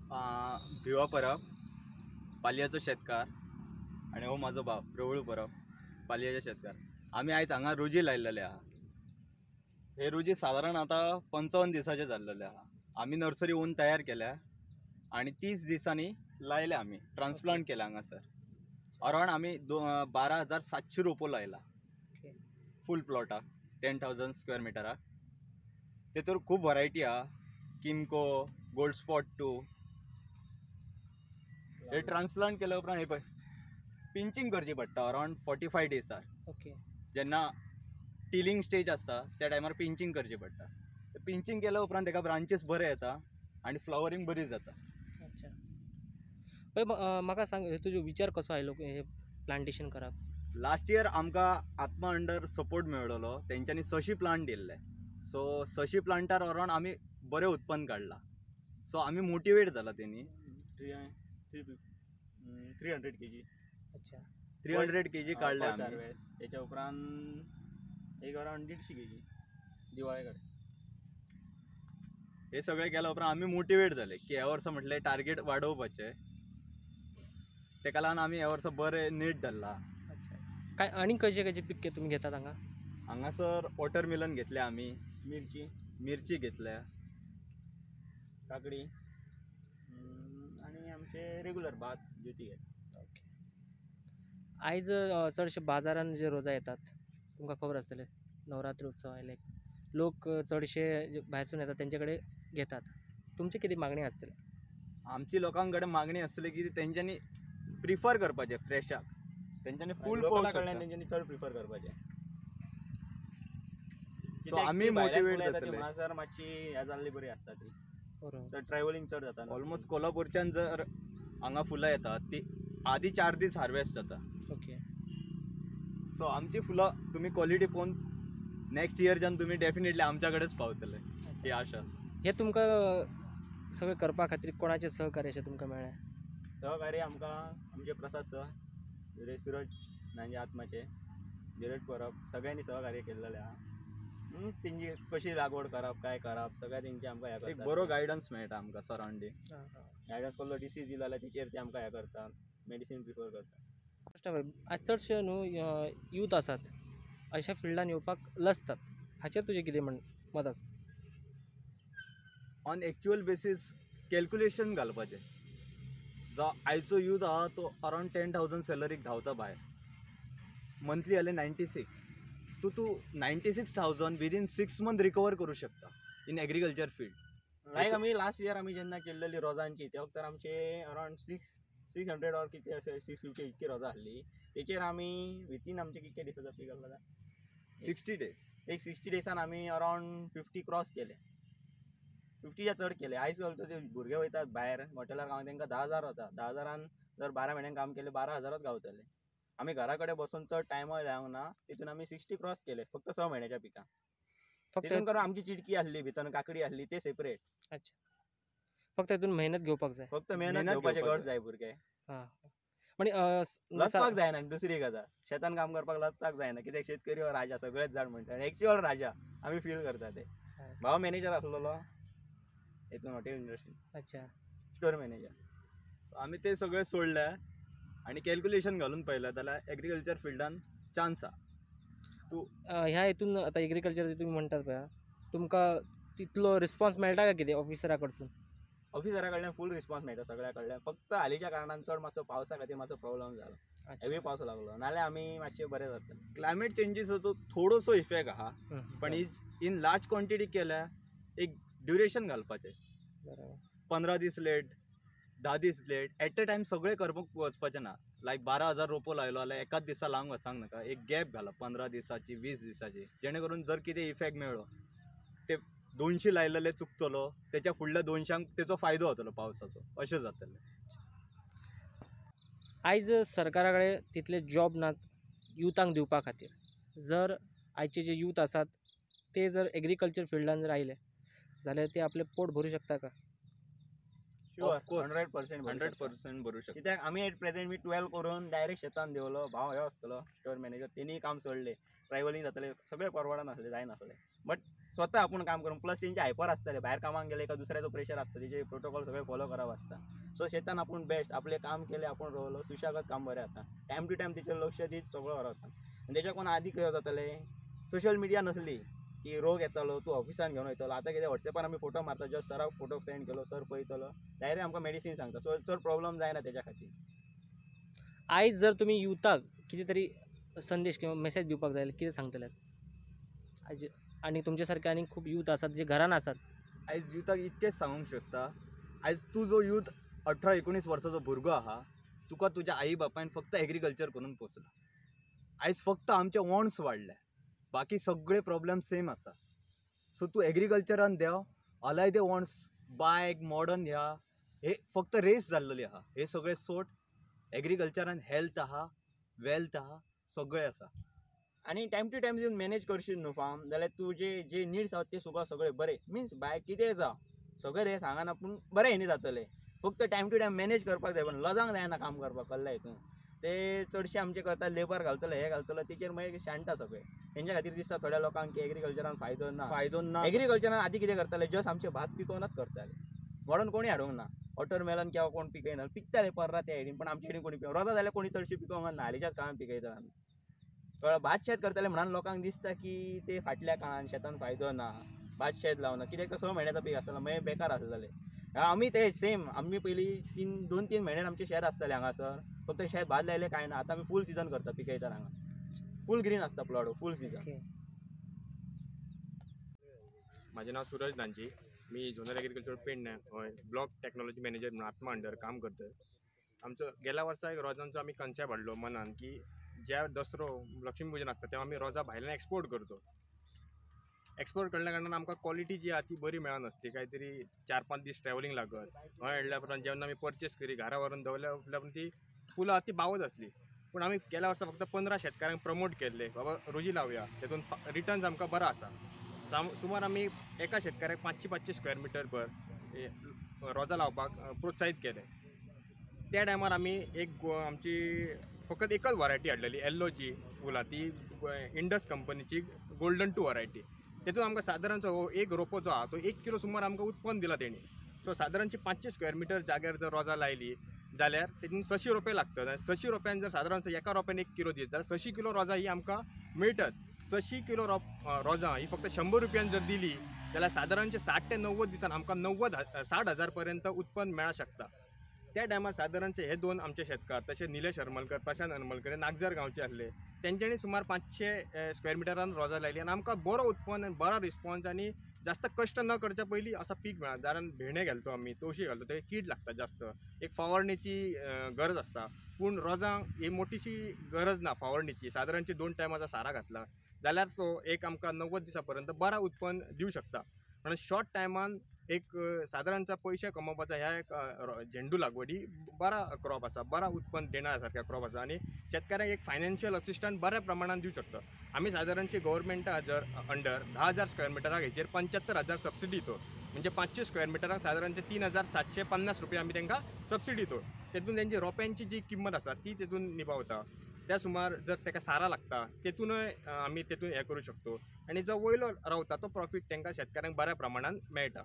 भिवा परब, पालयाचो शेतकार, आनी हो म्हाजो भाव रवळू परब, पालयाचे शेतकार. आमी आयज हांगा रोजी लायलेले आहा. हे रोजी सादारण आतां 55 दिसाचे जाल्लेले आहा. आमी नर्सरी ओन तयार केल्या आनी 30 दिसांनी लायल्या, आमी ट्रान्सप्लांट केल्या हांगासर. अरावंड आमी 12,700 रोपो लायला फूल प्लॉटाक, 10,000 स्क्वेअर मिटराक. तेतूर खूब व्हरायटी आहा, किमको, गोल्ड स्पॉट 2. हे ट्रान्सप्लांट केल्या उपरांत हे पळय पिंचिंग करची पडटा अरावंड 45 डेजार. ओके. जेन्ना टिलिंग स्टेज आसता त्या टायमार पिंचिंग करची पडटा. पिंचिंग केल्या उपरांत तेका ब्रांचीस बरे येता आनी फ्लावरींग बरी जाता. अच्छा. पळय म्हाका सांग, तुजो विचार कसो आयलो हे प्लांटेशन करप? लास्ट इयर आमकां आत्मा अंडर सपोर्ट मेळ्ळो, तेंच्यांनी 600 प्लांट दिल्ले. सो 600 प्लांटार अरावंड आमी बरें उत्पन्न काडलां. सो आमी मोटिवेट जाला तेणी. 300 kg. अच्छा. 300 kg काडले आमी. त्याच्या उपरांत एक अरावंड 150 kg दिवाळे कडेन. हे सगळें केल्या उपरांत आमी मोटिवेट जाले की ह्या वर्सा म्हटलें टार्गेट वाडोवपाचें. तेका लागून आमी ह्या वर्सा बरें नेट धरला. अच्छा. काय आनी खंयचे खंयचे पिके तुमी घेतात हांगा? हांगासर वॉटरमेलन घेतल्या आमी, मिरची घेतल्या, काकडी आनी आमचे रेगुलर भात ज्योती घेतल्या. ओके. आयज चडशे बाजारान जे रोजां येतात तुमकां खबर आसतलें, नवरात्री उत्सव आयले लोक चडशे जे भायरसून येतात तेंचे कडेन घेतात. तुमची कितें मागणी आसतली? आमची लोकां कडेन मागणी आसतली की तेंच्यांनी प्रिफर करपाचें फ्रेशाक, तेंच्यांनी फूल लोकां कडल्यान तेंच्यांनी चड प्रिफर करपाचें. सो आमी मोटिवेट जातले. म्हणसर मातशी हें जाल्ली बरी आसता ती, चड ट्रॅव्हलिंग चड जाता. ऑलमोस्ट कोल्हापूरच्यान जर हांगा फुलां येतात ती आदी 4 दीस हार्वेस्ट जाता. ओके. सो आमची फुलां तुमी क्वॉलिटी पळोवन नेक्स्ट इयरच्यान तुमी डेफिनेटली आमच्या कडेच पावतले ही आशा. हे तुमकां सगळें करपा खातीर कोणाचें सहकार्य अशें तुमकां मेळ्ळें? सहकार्य आमकां आमचे प्रसाद सर, सुरज नांजे आत्माचे, धीरज परब, सगळ्यांनी सहकार्य केल्लेलें आहा. मिन्स तेंची कशी लागवड करप, काय करप, सगळें तेंचे आमकां हें एक बरो गायडन्स मेळटा आमकां सरावंडींग. गायडन्स कसलो डिसीज दिलो जाल्यार तेचेर ते आमकां हें करता, मेडिसीन प्रिफर करता. आज चडशे न्हू यूथ आसात अशा फिल्डान येवपाक लजतात, हाचेर तुजें कितें मत आसा? ऑन एक्चुअल बेसीस कॅल्क्युलेशन घालपाचें. जो आयचो यूथ आहा तो अरावंड 10,000 सॅलरीक धांवता भायर, मंथली जाले 96. तूं 96,000 विदीन 6 मंथ रिकवर करूं शकता इन एग्रीकल्चर फील्ड. लायक आमी लास्ट इयर आमी जेन्ना केल्लेली रोजांची त्या वखतार आमचे अरावंड 600 ऑर कितें अशें 650 इतकी रोजां आहली. तेचेर आमी विथीन आमचे कितके दिसाचो पीक आसलो 60 डेज. एक 60 डेसान आमी अरावंड 50 क्रॉस केले, 50च्या चड केले. आयज कालचो ते भुरगे वयतात भायर हॉटेलार काम, तेंकां 10,000 वता. 10,000 जर 12 म्हयन्यांक काम केलें 12,000 गावतले. आमी घरा कडेन बसून चड टायमय लावंक ना, तितून आमी 60 क्रॉस केले फक्त 6 म्हयन्याच्या पिकां. तितून करून आमची चिटकी आहली, भितर काकडी आहली, ते सेपरेट. अच्छा. फक्त हितून मेहनत घेवपाक जाय. फक्त मेहनत घेवपाचे गरज जाय भुरगे. हां. पण लजपाक जायना. दुसरी गजाल, शेतान काम करपाक लजपाक जायना, कित्याक शेतकरी हो राजा, सगळेच जाण म्हणटा आनी एक्चुअल राजा आमी फील करता ते. भाव मॅनेजर आसलेलो हितून हॉटेल इंडस्ट्री. अच्छा. Store manager. आमी ते सगळे सोडले आनी कॅल्क्युलेशन घालून पळयलें जाल्यार एग्रीकल्चर फिल्डान चान्स आहा. तूं ह्या हितून आतां एग्रीकल्चर तुमी म्हणटात पळय, तुमकां तितलो रिस्पॉन्स मेळटा काय कितें ऑफिसरा कडसून? ऑफिसरा कडल्यान फूल रिस्पॉन्स मेळटा सगळ्या कडल्यान. फक्त हालींच्या कारणान चड मातसो पावसा खातीर मातसो प्रॉब्लम जालो, हेवी पावस लागलो, नाल्यार आमी मातशे बरें जातले. क्लायमेट चेंजीसाचो थोडोसो इफेक्ट आहा, पण इन लार्ज क्वॉन्टिटी केल्या एक ड्युरेशन घालपाचें. 15 दीस लेट, 10 दीस लेट, एट अ टायम सगळें करपाक वचपाचें ना. लायक 12,000 रोपो लायलो जाल्यार एकाच दिसा लावंक वचूंक नाका, एक गॅप घालप 15 दिसाची, 20 दिसाची, जेणे करून जर कितें इफेक्ट मेळ्ळो ते 200 लायलेले चुकतलो, तेच्या फुडल्या 200 तेचो फायदो जातलो पावसाचो, अशें जातलें. आयज सरकारा कडेन तितले जॉब नात युथांक दिवपा खातीर. जर आयचे जे यूथ आसात ते जर एग्रीकल्चर फिल्डान जर आयले जाल्यार ते आपलें पोट भरूं शकता का? 100% 100% भरू शकता. कित्याक आमी एट प्रेझेंट मी 12 करून डायरेक्ट शेतान देंवलो. भाव हे आसतलो स्टोर मॅनेजर, तेणी काम सोडलें, ट्रॅव्हलिंग जातलें, सगळें परवडनासलें, जायनासलें. बट स्वता आपूण काम करून प्लस तेंचे हायपर आसतले, भायर कामाक गेले का दुसऱ्याचो प्रेशर आसता, तेजे प्रोटोकॉल सगळे फॉलो करप आसता. सो शेतान आपूण बेस्ट आपलें काम केलें, आपूण रोवलो सुशेगाद काम बरें जाता, टायम टू टायम तेचेर लक्ष दीत सगळो रावता. आनी तेच्या कोण आदी कितें जातालें, सोशल मिडिया नसली की रोग येतालो तूं ऑफिसान घेवन वयतलो. आतां कितें वॉट्सॅपार आमी फोटो मारता, जस्ट सराक फोटो सेंड केलो, सर पळयतलो, डायरेक्ट आमकां मेडिसीन सांगता. सो चड प्रॉब्लम जायना तेच्या खातीर. आयज जर तुमी युथाक कितें तरी संदेश किंवा मेसेज दिवपाक जाय कितें सांगतले आयज? आनी तुमचे सारके आनी खूब यूथ आसात जे घरान आसात. आयज युथाक इतकेंच सांगूंक शकता, आयज तूं जो यूथ 18-19 वर्साचो भुरगो आहा, तुका तुज्या आई बापायन फक्त एग्रीकल्चर करून पोसला. आयज फक्त आमचे वॉन्ट्स वाडले, बाकी सगळे प्रॉब्लम सेम आसा. सो तूं एग्रीकल्चरान देंव, अलायदे वॉन्ट्स बायक मॉडर्न ह्या हे फक्त रेस जाल्लेली आहा, हे सगळे सोड. एग्रीकल्चरान हेल्थ आहा, वेल्थ आहा, सगळें आसा. आनी टायम टू टायम दिवन मॅनेज करशीत न्हू फार्म, जाल्यार तुजे जे निड्स आसात ते सुद्दां सगळे बरे, मिन्स भायर कितें जावं सगळें रे सांगना पूण बरें हेणी जातलें. फक्त टायम टू टायम मॅनेज करपाक जाय, पण लजांक जायना काम करपाक कल्ल्या हितून. ते चडशे आमचे करता लेबर घालतले, हे घालतलो, तेचेर मागीर शाणटा सगळे. तेंच्या खातीर दिसता थोड्या लोकांक की एग्रीकल्चरान फायदो ना. फायदो ना. एग्रीकल्चरान आदी कितें करताले, जस्ट आमचे भात पिकोवनच करताले, मॉडर्न कोणी हाडूंक ना. वॉटरमेलन किंवा कोण पिकयना, पिकताले पर्रा त्या सायडीन, पण आमच्या सायडीन कोणी पिकना. रोजां जाल्यार कोणी चडशी पिकोवंक ना, हालींच्याच काळान पिकयतात आमी. कळ्ळें? भात शेत करताले म्हणून लोकांक दिसता की ते फाटल्या काळान शेतान फायदो ना, भात शेत लावना, कित्याक तो 6 म्हयन्याचो पीक आसतालो, मागीर बेकार आसलेले. आमी ते सेम, आमी पयलीं 2-3 म्हयन्यान आमचें शेत आसतालें हांगासर, फक्त शेत भात लायलें कांय ना. आतां आमी फूल सिजन करता, पिकयतात हांगा, फूल ग्रीन आसता प्लॉट, फूल सिजन. म्हाजें नांव सुरज दांजी, मी झोनल एग्रीकल्चर पेडणे हय ब्लॉक टॅक्नॉलॉजी मॅनेजर म्हणून आत्मा अंडर काम करतय. आमचो गेल्या वर्सा एक रोजांचो आमी कन्सेप्ट हाडलो मनान की ज्या दसरो लक्ष्मी पुजन आसता तेन्ना आमी रोजां भायल्यान एक्सपोर्ट करतो. एक्सपोर्ट करल्या कारणान आमकां क्वॉलिटी जी आहा ती बरी मेळनासली, कांय तरी 4-5 दीस ट्रॅव्हलिंग लागत. हय हाडल्या उपरांत जेन्ना आमी पर्चेस करी घरा व्हरून दवरल्या उपरांत ती फुलां आहा ती बावत आसली. पूण आमी गेल्या वर्सा फक्त 15 शेतकारांक प्रमोट केल्ले, बाबा रोजी लावया, तेतून रिटर्न्स आमकां बरो आसा. सुमार आमी एका शेतकाराक 500-500 स्क्वेअर मिटर भर रोजां लावपाक प्रोत्साहीत केलें. त्या टायमार आमी एक आमची फकत एकच वरायटी हाडलेली, येल्लो जी फुलां, ती इंडस कंपनीची गोल्डन 2 वरायटी. तेतून आमकां सादारणचो हो एक रोपो जो आहा तो 1 किलो सुमार आमकां उत्पन्न दिला तेणी. सो सादारणची 500 स्क्वेअर मिटर जाग्यार जर रोजां लायली जाल्यार तेतून 600 रोपे लागतात, आनी 600 रोप्यान जर सादारणचो एका रोप्यान 1 किलो दित जाल्यार 600 किलो रोजां ही आमकां मेळटात. 600 किलो रोजां ही फक्त 100 रुपयान जर दिली जाल्यार सादारणचे 60 ते 90 दिसान आमकां 60,000 पर्यंत उत्पन्न मेळूंक शकता. त्या टायमार सादारणचे हे दोन आमचे शेतकार तशें निलेश हरमलकर, प्रशांत हरमलकर हे नागझर गांवचे आसले, तेंच्यांनी सुमार 500 स्क्वेअर मिटरान रोजां लायली आनी आमकां बरो उत्पन्न आनी बरो रिस्पॉन्स आनी जास्त कश्ट न करच्या पयलीं असा पीक मेळ्ळा. कारण भेंडे घालतो आमी, तवशी घालतो, ते कीड लागता जास्त, एक फवारणीची गरज आसता. पूण रोजांक ही मोठीशी गरज ना फवारणीची. सादारणची 2 टायमाचा सारा घातला जाल्यार तो एक आमकां 90 दिसां पर्यंत बरा उत्पन्न दिवं शकता. म्हणून शॉर्ट टायमान एक सादारणचा पयशे कमोवपाचा ह्या एक झेंडू लागवडी बरा क्रॉप आसा, बरा उत्पन्न देणा सारक्या क्रॉप आसा आनी शेतकाऱ्यांक एक फायनान्शियल असिस्टंट बऱ्या प्रमाणान दिवं शकता. आमी सादारणची गव्हर्मेंटा जर अंडर 10,000 स्क्वेअर मिटराक हेचेर 75,000 सबसिडी दितो, म्हणजे 500 स्क्वेअर मिटराक सादारणचे 3,750 रुपया आमी तांकां सबसिडी दितो. तेतून तेंची रोप्यांची जी किंमत आसा ती तेतून निभावता. त्या सुमार जर ताका सारां लागता तेतूनय आमी तेतून हें करूं शकतो आनी जो वयलो रावता तो प्रॉफीट तांकां शेतकाऱ्यांक बऱ्या प्रमाणान मेळटा.